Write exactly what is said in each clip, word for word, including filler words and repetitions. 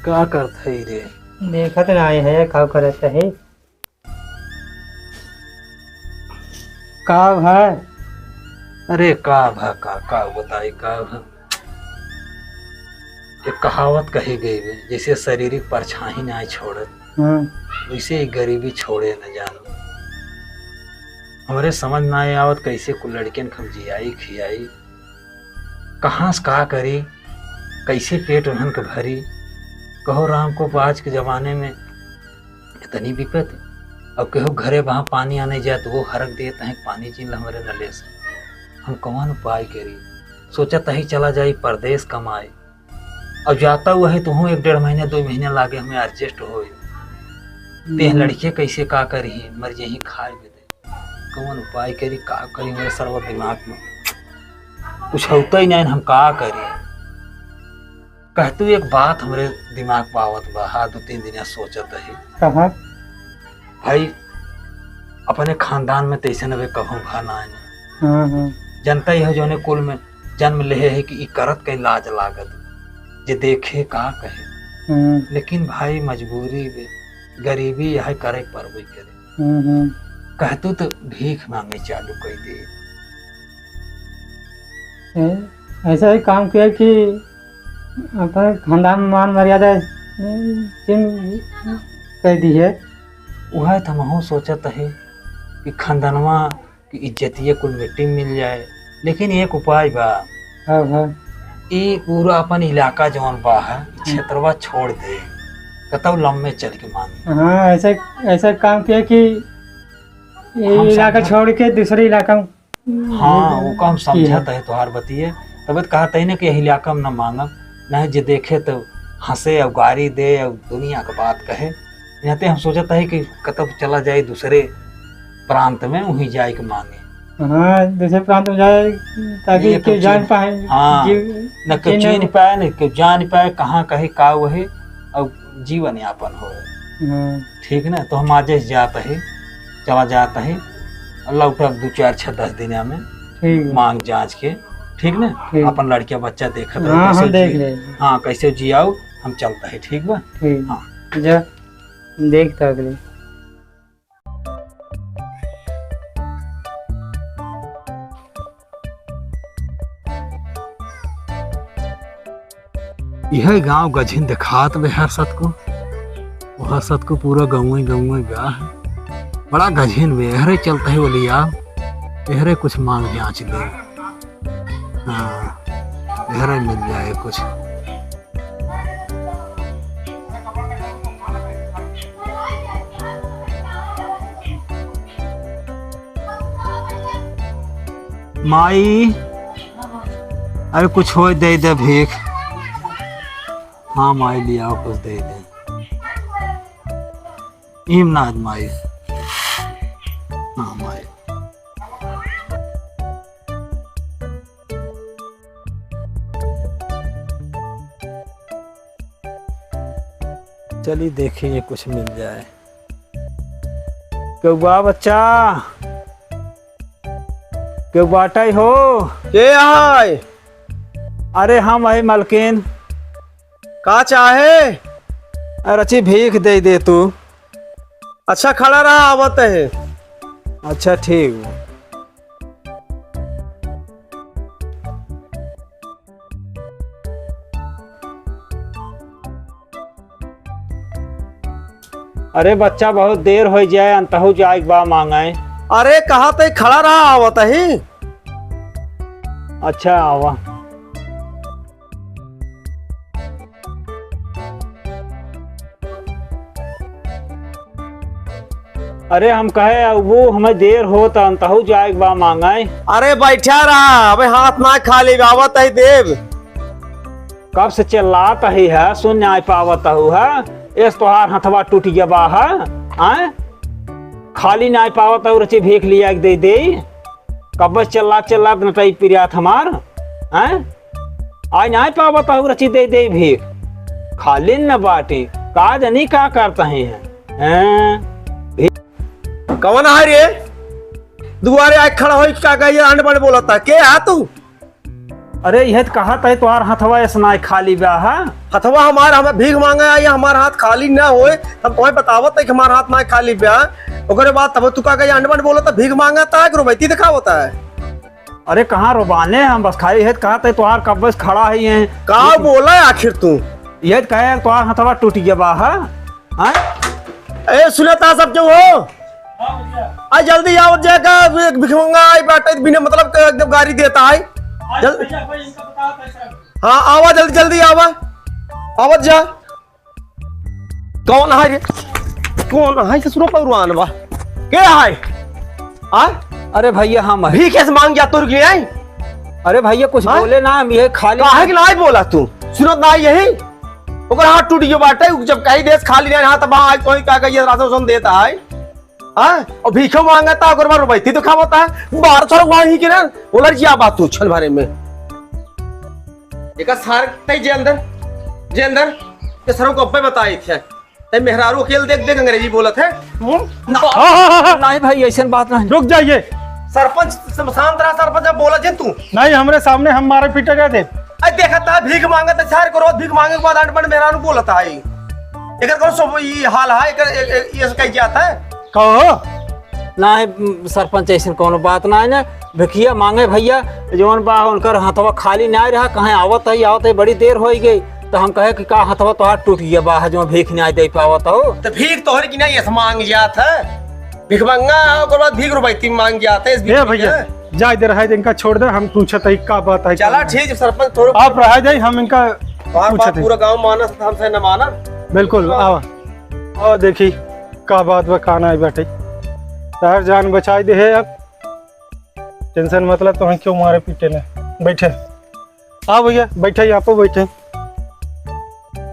का करत है रे? देखत नाहीं है, का करत है? का भा? अरे का भा, का, का बताई, का भा? एक कहावत कही गई बे, जैसे शरीर की परछाई नाहीं छोड़त, हम्म। वैसे ही गरीबी छोड़े न जानो। हमरे समझ नाहीं आवत, कैसे कुल लड़कियन के हम जियाई, खियाई, कहाँ से का करी, कैसे पेट उन्हन के भरी। कहो राम को, आज के जमाने में इतनी विपत, अब केहू घरे वहाँ पानी आने जाए तो वो हरक देत हैं, "पानी चीन ला हमरे नले से।" हम कौन उपाय करी? सोचत ही चला जाई परदेश कमाए। अब जाता हुआ है तो हूँ एक डेढ़ महीने, दो महीने लागे हमें adjust होए। हम्म। ते लड़के कैसे का करी, मर यहीं खाए भी दे। कौन उपाय करी, का करी, मेरे सरवा दिमाग में कुछ होता ही नहीं, हम का करी? कहतू एक बात हमरे दिमाग में आवत बा, हाँ, दो तीन दिन सोचत है। कहा? भाई, अपने खानदान में तैसे नवे कहूँ भा ना आए। हाँ, हाँ। जनता ही हो, जौने कुल में जन्म लेहे है कि ई करत कहीं लाज लागत, जे देखे का कहे। हम्म। लेकिन भाई, मजबूरी बे, गरीबी यह करे, परबे करे। हम्म, हम्म। कहतू तो भीख मांगे चालू कर दे। ए, ऐसा ही काम किया कि अपने खानदान में मान मर्यादा, ए, चिन्ह कर दी है। वह तो हमहूँ सोचत है कि खानदानवा कि इज्जतिया कुल मिट्टी में मिल जाए। लेकिन एक उपाय बा। हाँ, हाँ। ई पूरा अपन इलाका जौन बा है, हम्म। क्षेत्रवा छोड़ दे, कतौ लम्बे चल के मांगे। हाँ, ऐसा, ऐसा काम किया कि ये हम इलाका समझत छोड़ के दूसरे इलाका में हाँ, वो काम किया। समझत है तोहार बतिये, तब तो कहत है ना कि यही इलाका में न मांगब, नहीं जे देखे तो हंसे और गारी दे और दुनिया के बात कहे। यहाँ ते हम सोचत है कि कतब चला जाए दूसरे प्रांत में, वहीं जाए के मांगे। हाँ, दूसरे प्रांत में जाए, ताकि ये तो केहू जान चीन-, पाए, हाँ, जीव-, न केहू चीन चिन्ह पाए, न केहू जान पाए, कहाँ कहे का वही, और जीवन यापन हो। हाँ। ठीक ना, तो हम आज से जात है, चला जात है, लौटब दो चार छः दस दिन में, ठीक है। मांग जांच के, ठीक ना, ठीक। अपन लड़किया बच्चा देखत रहो, हाँ, कैसे हम देख जी-, लेंगे। हाँ, कैसे जियाऊ, हम चलता है, ठीक बा? ठीक। हाँ। जा, देखता अगले। यह गांव गझिन देखात बे हर सतको, वह सतको पूरा गाँव ही गाँव ही बा है। बड़ा गझिन बे, एहरे चलता है बोली यार, एहरे कुछ मांग जांच ले। हाँ, एहरे मिल जाए कुछ। माई, अरे कुछ होय दे दे भीख। हाँ माई, लियाओ कुछ दे दे। इमनाद माई। हाँ माई। चली देखी ये कुछ मिल जाए। केहू बा बच्चा? केहू बाटइ हो? के आय? अरे हम अही मलकिन। का चाहे? अरे अच्छी भीख दे दे तू। अच्छा खड़ा रहा, आवत है। अच्छा ठीक। अरे बच्चा, बहुत देर होइ जाए, अंतहु जाए के बा मांगे। अरे कहा तई खड़ा रहा, आवत ही। अच्छा आवा। अरे हम कहे, अब वो हमें देर होत, अंतहु जाए के बा मांगे। अरे बैठा रहा, अबे हाथ ना खाली, आवत ही देब। कब से चिल्लात ही है, सुन नाहीं पावत हू है, एस तोहार हथवा टूट गया बा है, आय? खाली नाहीं पावत हू, रची भीख लिया के दे दे। कब से चिल्लात चिल्लात नटई पिरियात हमार, आय? आय नाहीं पावत हू, रची दे दे भीख। खाली न बाटी, का जनी का करत ही हैं, हैं? कवन है रे? दुआरे आके खड़ा होई का गई, अंड बंड बोलत है। के आ तू? अरे, यह तो कहा था, तोहार हथवा ऐसा ना खाली बा, हा? हथवा हमार, हमें भीख मांगे आई, हमार हाथ खाली ना होए, तब तोहे बतावत है कि हमार हाथ ना खाली बा। ओकरे बाद तब तू का कही, अंड बंड बोलत है, भीख मांगत है कि रोबैती दिखावत है? अरे, कहाँ रोबाने हम, बस खाली है तो कहा था, तोहार कब्बे से खड़ा है ये। का बोला है आखिर तू? ये तो कहे, तोहार हथवा टूट गया बा, हा? हाँ? ए, सुनता सब क्यों हो? आ, जल्दी आवत जाएगा, एक भिखमंगा आई बाटे, बिना मतलब के एकदम गारी देता है। जल-, हाँ, आवा, जल्दी, जल्दी आवा, आवत जा। कौन है रे? कौन है? ससुरो पहलवान बा। के है? हाँ? अरे भैया, हम है। भीख से मांग जा, तोर के आई? अरे भैया, कुछ हाँ? बोले ना, हम ये खाली काहे के नाई बोला तू? सुनत ना यही? ओकर हाथ टूट गयो बाटे, उ जब कही देश खाली नहीं हाथ बा, आज कोई का कहिए राशन उसन देता है, हाँ? और भीखो मांगता, ओकर बाद रोबैती तो खावता है, बार थोड़ा वहाँ ही के ना, उलर जिया बात तू छल भरे में। एका सार तै जे अंदर, जे अंदर, ये सरऊ को अब्बे बताई थे। तै मेहरारू अकेल देख देख अंग्रेजी बोलत है। हम्म? ना, हाँ, हाँ, हाँ, हाँ। नहीं भाई, ऐसन बात नहीं। रुक जाइए। सरपंच, शांत रहा सरपंच, अब बोला जे तू। नहीं, हमरे सामने हम मारे पीटे गए थे। अरे देखा था, भीख मांगत है, सार को रोज भीख मांगे के बाद अंड बंड मेहरारू बोलत है। एकर कौन सो ये हाल है, एकर, ए-, ए-, ये कह जाता है? कहो। ना है, सरपंच, ऐसन कौनो बात ना है ना। भिखिया मांगे भैया, जौन बा उनकर हथवा खाली ना रहा, कहे आवत है, आवत है, बड़ी देर होइ गई। तो हम कहे कि का हथवा तोहार टूट गया बा, जो भीख ना दे पावत हो। तो भीख तोहर की नहीं, ऐसे मांग जात है। भिखमंगा है, ओकर बाद भीख रोबैती मांग जात है, इस ए भीख भैया, में। जाए दे, रहा दे, इनका छोड़ दे, हम पूछत है का बात है, चला का ठीक, सरपंच थोड़ा आप रहा जाए, हम इनका बार पूछत बार है। पूरा गांव मानस, हमसे न माना। बिल्कुल, आवा। और देखी का बात बा, का नाई बाटे। तहर जान बचाई दे है अब। टेंशन मतलब तो हम क्यों मारे पीटे ने। बैठे। आ भैया, बैठे, यहाँ पे बैठे।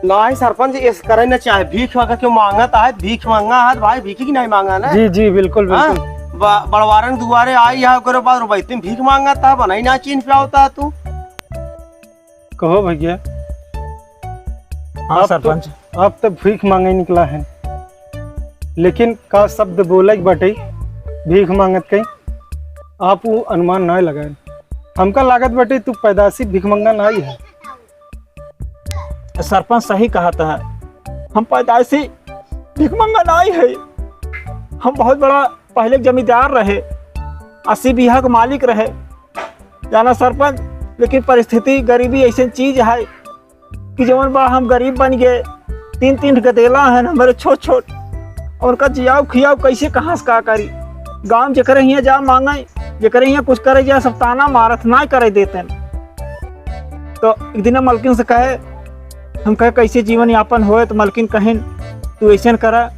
नहीं सरपंच, इस करे न चाहे, भीख मांगा क्यों मांगत है, भीख मांगा है भाई, भीख की नहीं मांगा ना। जी, जी, बिल्कुल, हाँ? बिल्कुल। ब-, बड़वारन दुआरे आई है, ओकरे बाद रोबैती में भीख मांगत है, बनाई ना चीन पे होता है तू। कहो भैया। हाँ आप तो, सरपंच। आप तो भीख मांगे निकला है, लेकिन का शब्द बोले के बाटे भीख मांगत के, आप वो अनुमान ना लगाए। हमका लागत बाटे तू पैदाशी भिखमंगा नाई है। सरपंच सही कहत है, हम पैदाशी भिखमंगा नाई है। हम बहुत बड़ा पहले जमींदार रहे, अस्सी बीघा के मालिक रहे, जाना सरपंच, लेकिन परिस्थिति गरीबी ऐसन चीज है कि जवन बा हम गरीब बन गए, तीन तीन गदेला हैं हमारे छोट छोट, उनका जियाऊ खियाऊ कैसे कहाँ से का करी? गाँव जेकरे हियाँ जा मांगे, जेकरे हियाँ कुछ करे जा, सब ताना मारत, ना करे देते। तो एक दिन मलकिन से कहे, हम कहे कैसे जीवन यापन होए, तो मलकिन कहिन तू ऐसन करा,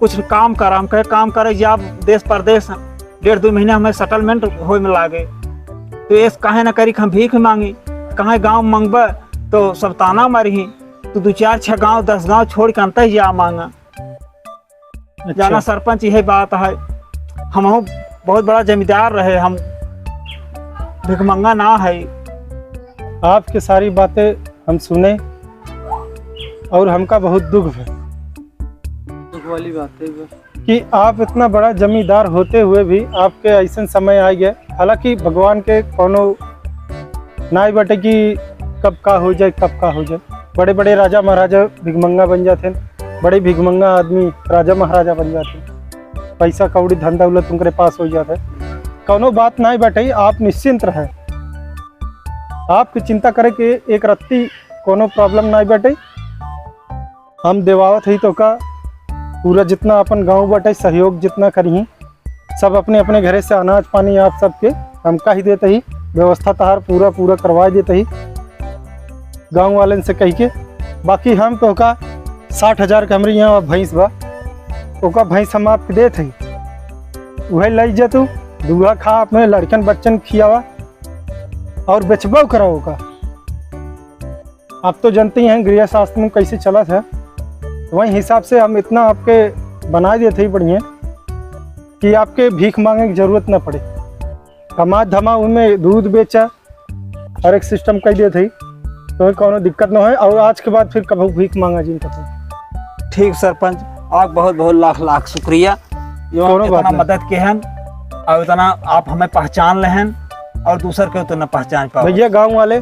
कुछ काम करा। हम कहे काम करे जा देश परदेश, डेढ़ दो महीना हमें सेटलमेंट होए में लागे, तो ऐस काहे ना करी कि हम भीख मांगी, कहाँ गाँव मंगबे तो सब ताना मारी, तू दो चार छह गाँव दस गाँव छोड़ के अंत ही जा मांगा। अच्छा। जाना सरपंच, यही बात है। हम बहुत बड़ा जमींदार रहे, हम भिखमंगा ना है। आपके सारी बातें हम सुने और हमका बहुत दुख है। दुख वाली बात है बस। कि आप इतना बड़ा जमींदार होते हुए भी आपके ऐसन समय आ गया। हालांकि भगवान के कोनो नाई बाटे कि कब का हो जाए, कब का हो जाए। बड़े बड़े राजा महाराजा भिखमंगा बन जाते हैं, बड़े भिखमंगा आदमी राजा महाराजा बन जाते हैं, पैसा कौड़ी धन दौलत उनके पास हो जाता है। कोनो बात नाई बाटे, आप निश्चिंत रहे, आपकी चिंता करे के एक रत्ती कोनो प्रॉब्लम नाई बाटे। हम देवावत हई तो का पूरा जितना अपन गाँव बाटे सहयोग जितना करिहीं, सब अपने अपने घरे से अनाज पानी आप सबके हम कही देत ही, व्यवस्था तहार पूरा पूरा करवा देत ही गाँव वालन से कह के। बाकी हम तो का साठ हजार के हमरे यहाँ भैंस बा, ओका भैंस हम आपके देत ही, वह लई जा तू, दूहा खा, अपने लड़कन बच्चन खियावा और बेचबो करा ओका। आप तो जानते ही हैं गृह शास्त्र में कैसे चलत है, वही हिसाब से हम इतना आपके बना देत ही बढ़िया कि आपके भीख मांगे की जरूरत ना पड़े। कमा धमा उनमें दूध बेचा, हर एक सिस्टम कर देत ही, तो कौनो दिक्कत ना होए और आज के बाद फिर कभी भीख मांगा जिन पता। ठीक सरपंच, आप बहुत बहुत लाख लाख शुक्रिया जो कौनो बात इतना नहीं। मदद के हैं और इतना आप हमें पहचान लेहन। और दूसर के तो न पहचान पावा। भैया, गाँव वाले?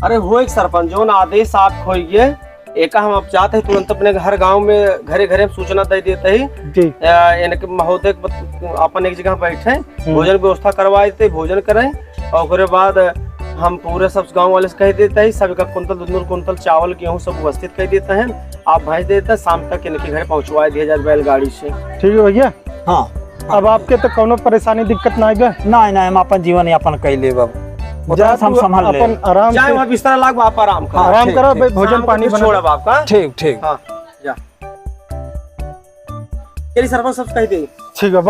अरे, हो एक सरपंच, जौन आदेश आप खोई गए, एका हम अब जाते हैं तुरंत अपने हर गाँव में, घरे घरे हम सूचना दे देते ही। जी। अ, इनके महोदय के बत-, अपन एक जगह बैठे, हम्म। भोजन व्यवस्था करवा देते, भोजन करें, और ओकरे बाद हम पूरे सब गाँव वाले से कह देते ही, सब एक कुंतल, दो दो कुंतल चावल, गेहूँ सब उपस्थित कर देते हैं। आप भेज देते हैं, शाम तक इनके घर पहुँचवा दिया जाए बैलगाड़ी से। ठीक है भैया। हाँ। अब आपके तो कौनो परेशानी, दिक्कत ना आइबे? ना, ना, हम अपन जीवन यापन कर लेब अब। जा, उतना से हम तू संभाल लेब। अपन आराम जाए से वहाँ बिस्तर लाग, आप आराम करो। हाँ, आराम ठीक, करो, ठीक। भाई, भोजन शाम को पानी फिर बना छोड़ब ले। आपका। ठीक, ठीक। हाँ, जा। चलिए, सरपंच सब कह दे। ठीक है।